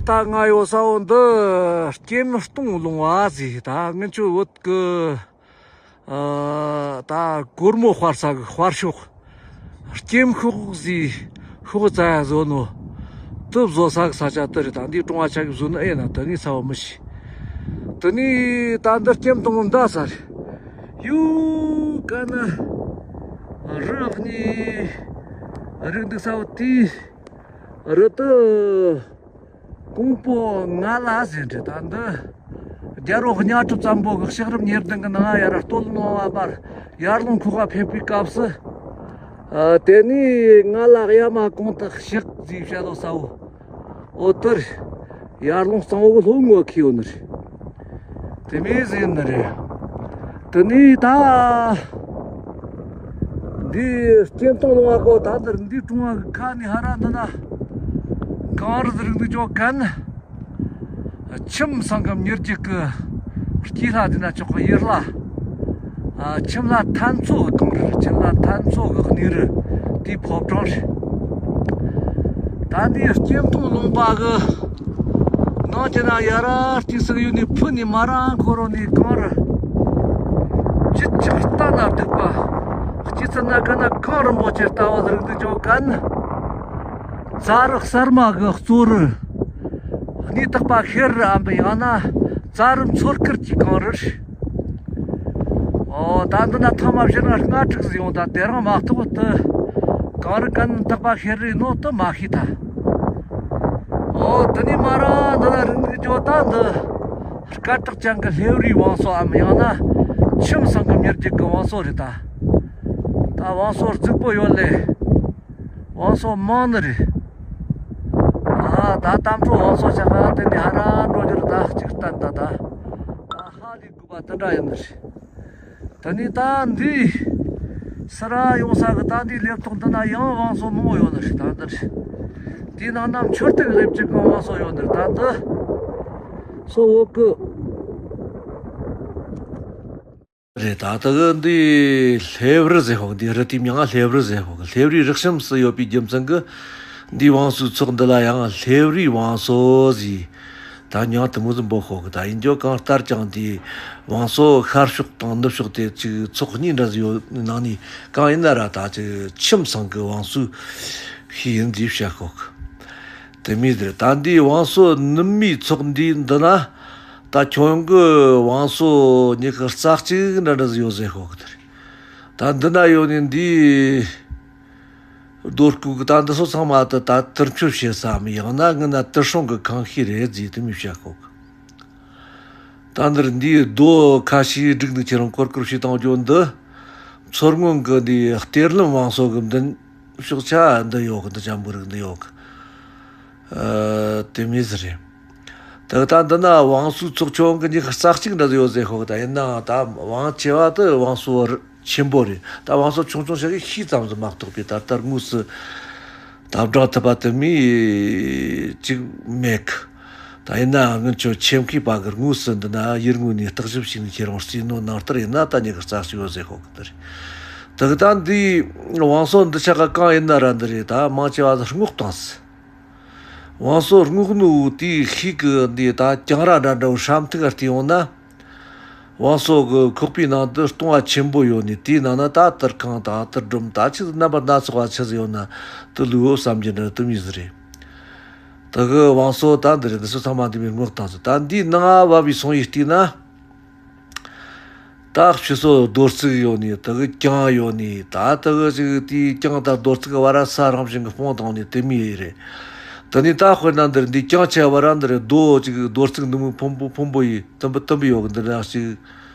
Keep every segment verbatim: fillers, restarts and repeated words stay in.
ད་ང་ཡོད་ས་བོ་འདི་སྐྱེམས་སྟོང་ལུང་བ་ཟིག་ད་ངི་ཆོ་བོད་གི་ཨ་ད་སྒོར་མོ་དཔར་ས་གི་དཔར་ཤོག་སྐྱེམས་ཤོག་ཟིག་ཤོག་ཙ་ཡ་བཟོ་ནོ། དུ་བཟོ་ས་གི་ས་ཆ་དུ་རེད། ད་འདི་ཀྲུང་ཨ་ཆ་གི་བཟོ་ནི་ཨེ་ན་དུ་ནི་ས་བོ་མི་ཤི། དུ་ནི་ད་འདི་སྐྱེམས་སྟོང་འདའ་ས་རེད། ཡུ་ཀ་ན་རི་ནི་རིག་འདུག་ས་བོ་དེ་རི་དུ། ཀོང་པོ་ང་ལ་ཟེར་འདྲི་ད་འདི། རྒྱལ་རོགས་གཉའ་གྲུབ་བཙན་པོ་གི་ལྕགས་རི་ཉེར་བདུན་གི་ནང་ཡར་སྟོད་ལུང་བ་བར་ཡར་ལུང་ཁུག་ག་ཕེབས་པའི་སྐབས་སུ། ཨ་དེ་ནས་ང་ལ་གཡའ་མ་གོང་དུ་གཤེགས་ཟིག་བཤད་དོ་ས་བོ། འོ་དེར་ཡར་ལུང་གཙང་བོ་གི་ལྷོ་ངོས་ཁེ་ཡོད་ནི་རེད། དེ་མིན་ཟིན་ནི་རེད། དེ་ནས་ད། འདི་སྐྱེམས་སྟོང་ལུང་བ་གོ་ད་འདིར་འདི་ཀྲུང་བ་གི་ཁ་ནས་ཧ་ར་འདི་ན། གངས་རི་རིག་འདུག་ཅོ་གན། ཁྱིམ་སང་གམ་ཉེར་གཅིག་གི་སྐྱིད་ལྷ་འདི་ན་ཆོག་གི་ཡིར་ལ། ཨ་ཁྱིམ་ལྷ་ཐན་ཚོ་གི་གངས་རི་ཁྱིམ་ལྷ་ཐན་ཚོ་གི་གནས་རི་དེའི་ཕོ་བྲང་རེད། ད་འདི་སྐྱེམས་སྟོང་ལུང་པ་གི་ནང་གི་ན་ཡ་ར་སྐྱིད་སག་ཡུལ་ནས་ཕུ་ནས་མ་རང་འཁོར་རོ་ནས་གངས་རི་བཅུ་གཅིག་ལྟ་ན་སྡུག་པ། སྐྱིད་ཚ་ན་ག་ན་གངས་རི་མོ་ཆེ་ལྟ་བ་རིག་འདུག་ཅོ་གན། ཙ་རི་གསར་མ་གི་གཙོ་རི། གནས་དག་པ་ཤེར་རི་ཨམ་པི་ཡང་ན་ཙ་རི་མཚོ་དཀར་གྱི་གངས་རི། ཨོ་ད་འདི་ན་ཐང་མ་བཞི་ལྔ་ལྔ་དྲུག་ཟིག་ཡོང་ད་དེ་རང་མ་གཏོགས་དུ། གངས་རི་ཀན་དག་པ་ཤེར་རི་ནོ་དུ་མ་ཤེས་ད། ཨོ་དེ་ནས་མ་ར་འདི་ན་རིག་འདུག་ཅོ་ད་འདི། སྐད་གྲགས་ཅན་གྱི་ལྷེབ་རིའི་བང་སོའམ་ཡང་ན་ཁྱིམ་སང་གི་མྱུར་རྒྱུག་གི་བང་སོ་རེད་ད། ད་བང་སོ་རྫིག་པོ་ཡོད་ལེ། བང་སོ་མང་ནི་རེད། ཨ་ད་དམ་ཕྲུག་བང་སོ་ཆགས་ཨ་དེ་ནས་ཧ་ར་འགྲོ་རྒྱུར་ད་གཅིག་བསྟན་ད་ད། ད་ཧ་ལས་དགོས་པ་དེ་འདྲ་ཡིན་ནི་རེད། ད་ནི་ད་འདི་སི་ར་ཡོང་ས་གི་ད་འདི་ལེབ་ཐོག་འདི་ན་ཡང་བང་སོ་མང་བོ་ཡོད་ནི་རེད་ད་འདི་རེད། དེའི་ནང་ན་མཆོད་རྟེན་ལེབ་ཅིག་གི་བང་སོ་ཡོད་ནི་རེད་ད་འདི། སོ་འོག་གི་རེད་ད་ད་གི་འདི་ལྷེབ་རི་ཟེར་ཧོག་འདི་རི་དེའི་མྱིང་ང་ལྷེབ་རི་ཟེར་ཧོག་ལྷེབ་རིའི་རི་གཤམ་སུ་ཡོད་པའི་རྒྱུ་མཚན་གི་འདི་བང་སོའི་ཚོགས་འདི་ལ་ཡང་ལྷེབ་རིའི་བང་སོ་ཟེར། ད་མྱིང་དེ་མོ་ཟིག་འབོད་ཤོག་གི་ད་ཡིན་རྒྱུ་གང་ལྟར་ཀྱང་དེའི་བང་སོ་ཤར་ཕྱོགས་དང་ནུབ་ཕྱོགས་དེ་ཅིག་ཚོགས་གཉིས་འདྲ་ཟིག་ཡོད་ནང་ནས་གང་ཡིན་ན་ར་ད་ཅིག་ཁྱིམ་ཚང་གི་བང་སོའི་ཤེས་ཡིན་ཟིག་བཤད་ཤོག་གི་དེ་མིན་ཟེར་ད་འདིའི་བང་སོ་ནུབ་མིའི་ཚོགས་འདི་འདི་ན་ད་ཁྱོད་གི་བང་སོ་ཉི་ཤུ་རྩ་གཅིག་འདྲ་འདྲ་ཟིག་ཡོད་ཟེར་ཤོག་གི་དེ་རེད། ད་འདི་ན་ཡོད་ནི་འདིའི་རྡོ་སྐུ་གི་ད་འདི་ཚོ་ཚང་མ་དུ་ད་དུར་མཆོད་བྱེད་སའམ་ཡང་ན་ངི་ན་དུར་སྲུང་གི་ཁང་ཤིས་རེད་ཟེར་དུ་མི་བཤད་ཁོག་ད་འདིར་འདིའི་རྡོ་ཁ་ཤས་བསྒྲིགས་འདུག་ཁྱེད་རང་སྐོར་སྐོར་བྱེད་སྟངས་བརྗོད་འདི་མཚོ་སྔོན་གི་འདིའི་གཏེར་ལམ་བང་སོ་གི་མདུན་ཕྱོགས་ཆ་འདི་ཡོད་གི་འདི་ཅམ་བུ་རིག་འདི་ཡོད་གི་ཨ་དེ་མི་ཟེར་རེད། ད་ད་འདི་ན་བང་སོའི་ཚོགས་ཆུང་གི་ཉི་ཤུ་རྩ་གཅིག་འདྲ་ཡོད་ཟེར་ཤོག་ད་ཡིན་ནའང་ད་བང་ཆེ་བ་དེ་བང་སོ་ཆེན་པོ་རེད། ད་བང་སོ་ཆུང་ཆུང་ཞིག་གི་ཤས་ཙམ་ཟིག་མ་གཏོགས་པའི་ད་ལྟར་དངོས་སུ་ད་བགྲང་ཐུབ་པ་དེ་མི་གཅིག་མེད་གི་ད་ཡིན་ནའང་ངི་ཆོ་ཆེམ་མཁས་པ་གི་དངོས་སུ་འདི་ན་ཡུལ་དངོས་ནས་བརྟག་ཞིབ་བྱས་ནས་ཁྱེད་རང་རྩིས་ནོ་ནང་ལྟར་ཡིན་ན་ད་ཉི་ཤུ་རྩ་གཅིག་ཡོད་ཟེར་ཤོག་གི་ད་རེད། ད་གི་ད་འདི་བང་སོ་འདི་ཆ་ག་གང་ཡིན་ན་ར་འདི་རེད། ད་མང་ཆེ་བ་སྔོག་བཏང་སི། བང་སོ་སྔོག་ནོ་དེའི་ཤུལ་གི་འདི་ད་གྱང་ར་འདྲ་འདྲ་བོ་ཧྲམ་ཐིག་ག་བལྟས་ཡོང་ན། བང་སོ་གི་ཁོག་པའི་ནང་དུ་སྟོང་བ་ཆེན་པོ་ཡོད་ནི་དེའི་ནང་ན་ད་དུར་ཁང་དང་དུར་སྒྲོམ་ད་ཆི་ཟིག་རྣམ་པ་སྣ་ཚོགས་པ་ཆི་ཟིག་ཡོད་ན་དུ་ལུས་བོ་བསམ་རྒྱུ་འདྲ་དུ་མི་ཟིག་རེད། ད་གི་བང་སོ་ད་འདི་རེད། འདི་ཚོ་ཚང་མ་འདི་མི་སྔོག་བཏང་སི། ད་འདིའི་ནང་ང་བབས་པའི་སོང་ཡི་བལྟས་ན། ད་ཕྱི་སོ་རྡོ་རྩིག་ཡོད་ནི་ད་གི་གྱང་ཡོད་ནི་ད་ད་གི་ཅིག་དེའི་གྱང་དང་རྡོ་རྩིག་གི་བར་ས་རང་བཞིན་གི་སྤུངས་བཏང་ནི་དེ་མི་ཡི་རེད། དེ་ནི་ད་དཔེར་ན་འདིར་འདི་གྱང་ཆེ་བ་ར་འདིར་རྡོ་ཅིག་རྡོ་རྩིག་འདི་མོ་ཕུང་པོ་ཕུང་པོ་ཡི་དུམ་བུ་དུམ་བུ་ཡོད་གི་འདི་འདྲ་ཅིག་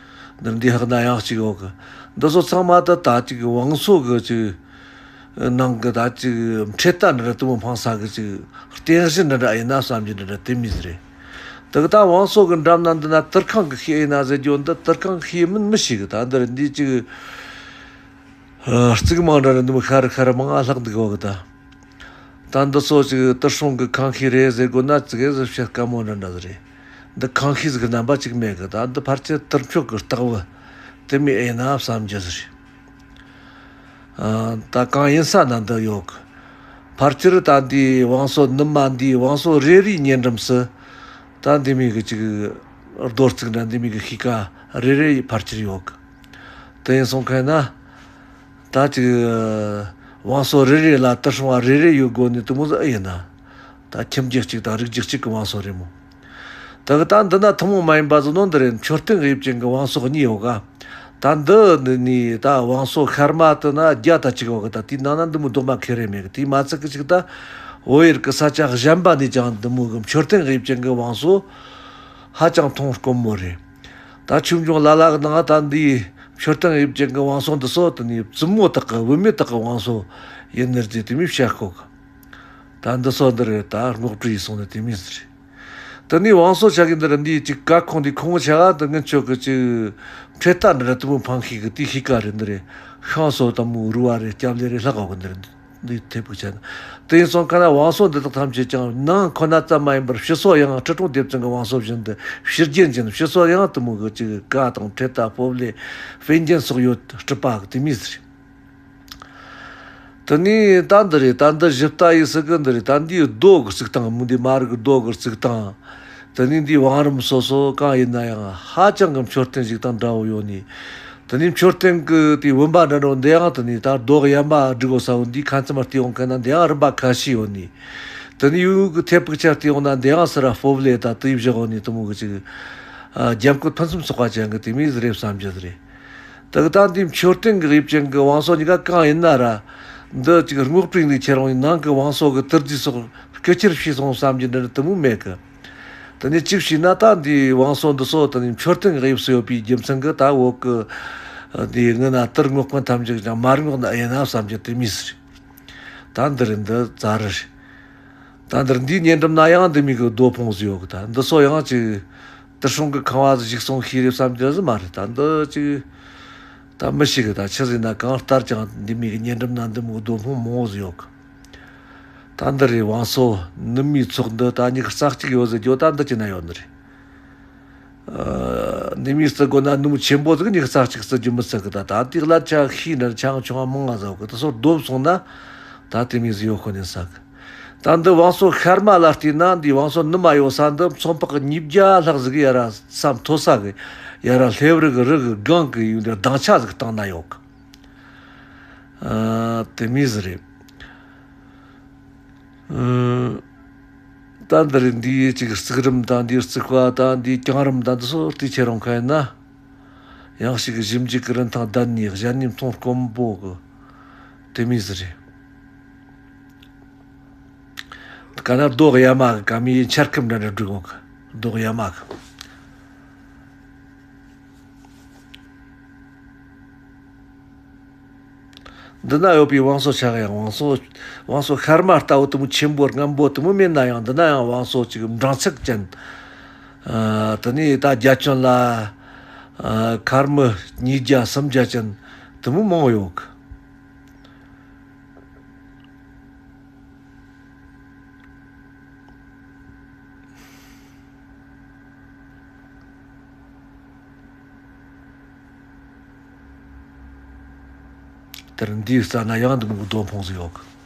འདིར་འདི་ཧག་ན་ཡང་ཅིག་ཡོད་གི་འདི་ཚོ་ཚང་མ་ད་ད་ཅིག་བང་སོ་གི་ཅིག་ནང་གི་ད་ཅིག་འཕྲེད་རྟ་འདྲ་འདྲ་དུ་མོ་འཕངས་ས་གི་ཅིག་རྟེན་གཞི་འདྲ་འདྲ་ཡིན་ན་བསམ་གྱི་འདྲ་འདྲ་དེ་མི་ཟེར་རེད། དེ་གི་ད་བང་སོ་གི་འགྲམ་ན་འདི་ན་དུར་ཁང་གི་ཤེས་ཡིན་ན་ཟེར་རྒྱུ་འདི་དུར་ཁང་ཤེས་མིན་མི་ཞིག་གི་ད་འདིར་འདི་ཅིག་རྩིག་མང་འདྲ་འདྲ་འདི་མོ་ཤར་ཤར་མང་ང་ལྷག་འདུག་གོ་གི་ད། ད་འདི་ཚོ་ཅིག་དུར་སྲུང་གི་ཁང་ཤེས་རེད་ཟེར་དགོས་ན་ཙི་གེ་ཟིག་བཤད་དཀའ་མོ་འདྲ་འདྲ་ཟིག་རེད། འདི་ཁང་ཤེས་ཟིག་གི་རྣམ་པ་ཅིག་མེད་གི་ད་འདི་ཕལ་ཆེར་དུར་མཆོད་གི་རྟགས་བུ་དེ་མི་ཨེ་ན་བསམ་རྒྱུ་ཟིག་རེད། ཨ། ད་གང་ཡིན་ས་ན་འདི་ཡོད་གི་ཕལ་ཆེར་ད་འདི་བང་སོ་ནུ་མ་འདི་བང་སོ་རེ་རེའི་ཉེ་འགྲམ་སུ་ད་འདི་མོ་གི་ཅིག་རྡོ་བརྩིགས་འདྲ་འདི་མོ་གི་ཤིང་ཁ་རེ་རེ་ཕལ་ཆེར་ཡོད་གི། དེ་ཡིན་སོང་མཁན་ན། ད་ཅིག་བང་སོ་རེ་རེ་ལ་དུར་སྲུང་བ་རེ་རེ་ཡོད་དགོས་ནི་དེ་མོ་ཟིག་ཨེ་ཡིན་ན། ད་ཁྱིམ་རྒྱུད་གཅིག་དང་རིགས་རྒྱུད་གཅིག་གི་བང་སོ་རེད་མོ། ད་གི་ད་འདི་ན་ཐུན་མོང་མ་ཡིན་པ་ཟིག་ནོ་འདི་རེད། མཆོད་རྟེན་དབྱིབས་ཅན་གི་བང་སོ་གཉིས་ཡོད་ག། ད་འདི་ནི་ནི་ད་བང་སོ་ཤར་མ་དེ་ན་བརྒྱ་དང་གཅིག་ཡོད་གི། ད་དེའི་ནང་ན་འདི་མོ་རྡོག་མ་ཁེ་རེ་མེད་གི། དེ་མ་ཚད་གི་ཅིག་ད་བོད་ཡུལ་གི་ས་ཆ་གཞན་པ་ནས་ཀྱང་འདི་མོ་གི་མཆོད་རྟེན་དབྱིབས་ཅན་གི་བང་སོ་ཧ་ཅང་མཐོང་དཀོན་མོ་རེད། ད་ཆོས་འབྱུང་ལ་ལ་གི་ནང་ད་འདིའི་མཆོད་རྟེན་དབྱིབས་ཅན་གྱི་བང་སོ་འདི་ཚོ་དེ་ནི་བཙུན་མོ་དག་གི་བུད་མེད་དག་གི་བང་སོ་ཡིན་ནི་རེད་དེ་མོ་བཤད་ཤོག། ད་འདི་ཚོ་འདི་རེད། ད་རྔོག་སྤྲུལ་ཡིན་སོང་ནི་དེ་མོ་ཟིག་རེད། དེ་ནི་བང་སོ་ཆ་གི་འདི་རེད། འདི་ཅིག་ཀ་ཁོང་འདི་ཁོང་ཆ་ག་དེ་ངན་ཆོག་གི་ཅིག་འཕྲེད་རྟ་འདི་རེད། དེ་མོ་འཕང་ཤིག་གི་དེ་ཤིག་ག་རེད། འདི་རེད། ཤང་སོ་དང་མོ་རུ་བ་རེད། སྐྱབས་ལེ་རེད། ལྷག་གོ་གི་འདི་རེད། འདི་ཐེབས་ཀྱི་ཆ་ན། དེ་ཡིན་སོང་ཁ་ན་བང་སོ་འདི་དག་ཐམས་ཅད་ཀྱང་ནང་ཁོ་ན་ཙམ་མ་ཡིན་པར་ཕྱི་སོ་ཡང་ཁྲི་སྲོང་ལྡེ་བཙན་གྱི་བང་སོ་བཞིན་དུ་ཕྱི་རྒྱན་ཅན། ཕྱི་སོ་ཡང་དེ་མོ་གི་ཅིག་ཀ་དང་འཕྲེད་རྟ་སྤོབས་ལེ་བེང་རྒྱན་སོགས་ཡོད་སྲིད་པ་གི་དེ་མོ་ཟིག་རེད། དེ་ནས་ད་འདི་རེད། ད་འདི་གཞི་རྟ་ཡི་སྲིད་གི་འདི་རེད། ད་འདིའི་རྡོ་གི་བརྩིགས་སྟངས་མོ་འདི་མ་རིག་གི་རྡོ་གི་བརྩིགས་སྟངས། དེ་ནས་འདིའི་བང་རིམ་སོ་སོ་གང་ཡིན་ན་ཡང་ཧ་ཅང་གི་མཆོད་རྟེན་ཞིག་དང་འདྲ་བོ་ཡོད་ནི། དེ་ནས་མཆོད་རྟེན་གྱི་དེའི་བུམ་པ་འདྲ་འདྲ་བོ་འདི་ཡང་དེ་ནས་ད་རྡོ་གཡའ་མ་བསྒྲིགས་ཡོད་ས་བོ་འདི་ཁ་མཚམས་མ་བལྟས་ཡོང་མཁན་ན་འདི་ཡང་རིམ་པ་ཁ་ཤས་ཡོད་ནི། དེ་ནས་ཡུལ་གྱི་ཐེབས་ཀྱི་ཆ་བལྟས་ཡོང་ན་འདི་ཡང་སི་ར་སྤོབས་ལེ་ད་དེ་བཞག་ཡོད་ནི་དེ་མོ་གི་ཅིག་རྒྱབ་ཁུལ་ཕུན་སུམ་ཚོགས་པ་ཅན་གྱི་དེ་མོ་ཟིག་རེད་བསམ་རྒྱུ་ཟིག་རེད། དེ་གི་ད་འདི་མཆོད་རྟེན་གྱི་དབྱིབས་ཅན་གྱི་བང་སོ་གཉིས་ཀ་གང་ཡིན་ན་ར། འདི་ཅིག་རྔོག་སྤྲུལ་ནས་ཁྱེར་འོང་ནང་གི་བང་སོ་གི་དུར་རྫས་སོགས་སྐུ་ཁྱེར་བྱས་སོང་བསམ་རྒྱུ་འདི་ནི་དེ་མོ་མེད་གི། དེ་ནས་གཅིག་བྱས་ན་ད་འདིའི་བང་སོ་འདི་ཚོ་དེ་ནས་མཆོད་རྟེན་གྱི་དབྱིབས་སུ་ཡོད་པའི་རྒྱུ་མཚན་གྱིས་ད་བོད་གི་འདིའི་ངི་ན་དུར་རྔོག་མཁན་ཐམས་ཅད་ཀྱང་མ་རྔོག་ན་ཡིན་ན་བསམ་རྒྱུ་དེ་མོ་ཟིག་རེད། ད་འདི་རེད། འདི་ཙ་རི་རེད། ད་འདིར་འདིའི་ཉེ་འགྲམ་ན་ཡང་འདི་མོ་གི་རྡོ་ཕུང་ཟིག་ཡོད་གི། ད་འདི་ཚོ་ཡང་ཅིག་དུར་སྲུང་གི་ཁང་བ་ཟིག་བཞུགས་སོང་ཤེས་རེད་བསམ་རྒྱུ་ཟིག་མ་རེད། ད་འདི་ཅིག་ད་མི་ཤེས་གི། ད་ཆི་ཟིག་ན་གང་ལྟར་ཀྱང་འདི་མོ་གི་ཉེ་འགྲམ་ན་འདི་མོ་གི་རྡོ་ཕུང་མང་བོ་ཟིག་ཡོད་གི། ད་འདི་རེད། བང་སོ་ནུབ་མོའི་ཚོགས་འདི་ད་ཉི་ཤུ་རྩ་གཅིག་ཡོད་ཟེར་རྒྱུ་ད་འདི་ཅི་ན་ཡོད་ནི་རེད། ཨ། འདི་མོ་བརྩི་དགོས་ན་ནུབ་མོ་ཆེན་པོ་ཟིག་ཉི་ཤུ་རྩ་གཅིག་བརྩི་རྒྱུ་མི་ཚར་གི། ད་ད་དེ་གླ་ཆ་ཤས་འདྲ་ཆུང་ཆུང་མང་ང་ཟིག་གི། དེ་ཚོ་བསྡོམས་སོང་ན་ད་དེ་མོ་ཟིག་ཡོད་ཁོ་ནི་ཟེར་གི། ད་འདི་བང་སོ་ཤར་མ་ལ་བལྟས་ན་འདི་བང་སོ་ནུབ་མ་ཡོད་ས་འདི་མཚོན་ཕག་ཉིས་བརྒྱ་ལྷག་ཟིག་ཡར་ར་ས་མཐོ་ས་གི་ཡར་ར་ལྷེབ་རི་གི་རི་གི་སྒང་གི་ཡུལ་འདི་སྡིངས་ཆ་ཟིག་སྟེང་ན་ཡོད་གི། ཨ། དེ་མོ་ཟིག་རེད། ཨ། ད་འདིར་འདིའི་ཅིག་རྩིག་རིམ་དང་འདིའི་རྩིག་པ་དང་འདིའི་གྱང་རིམ་དང་འདི་ཚོ་བལྟས་ཁྱེར་ཡོང་མཁན་ན། ཡང་ཞིག་ཞིབ་འཇུག་གི་རིན་ཐང་ལྡན་ནས་གཞན་ནས་མཐོང་དཀོན་པོ་གི་དེ་མོ་ཟིག་རེད། ག་ན་རྡོ་གཡའ་མ་གི་ག་མི་འཆར་ཁུབ་འདྲ་འདྲ་བསྒྲིགས་ཡོང་གི། རྡོ་གཡའ་མ་གི། འདི་ན་ཡོད་པའི་བང་སོ་ཆ་ག་ཡང་བང་སོ། བང་སོ་ཤར་མ་ལྟ་བུ་དེ་མོ་ཆེན་པོ་སྔན་པོ་དེ་མོ་མེད་ན་ཡང་འདི་ན་ཡང་བང་སོ་ཅིག་འབྲིང་ཚད་ཅན། ཨ། དེ་ནས་ད་རྒྱ་ཁྱོན་ལ། ཨ། མཁར་མི་ཉིས་བརྒྱ་སུམ་བརྒྱ་ཅན་དེ་མོ་མང་ཡོད་གི། དེར་འདིའི་རྩ་ན་ཡང་འདི་མོ་གི་རྡོ་ཕུང་ཟིག་ཡོད་གི།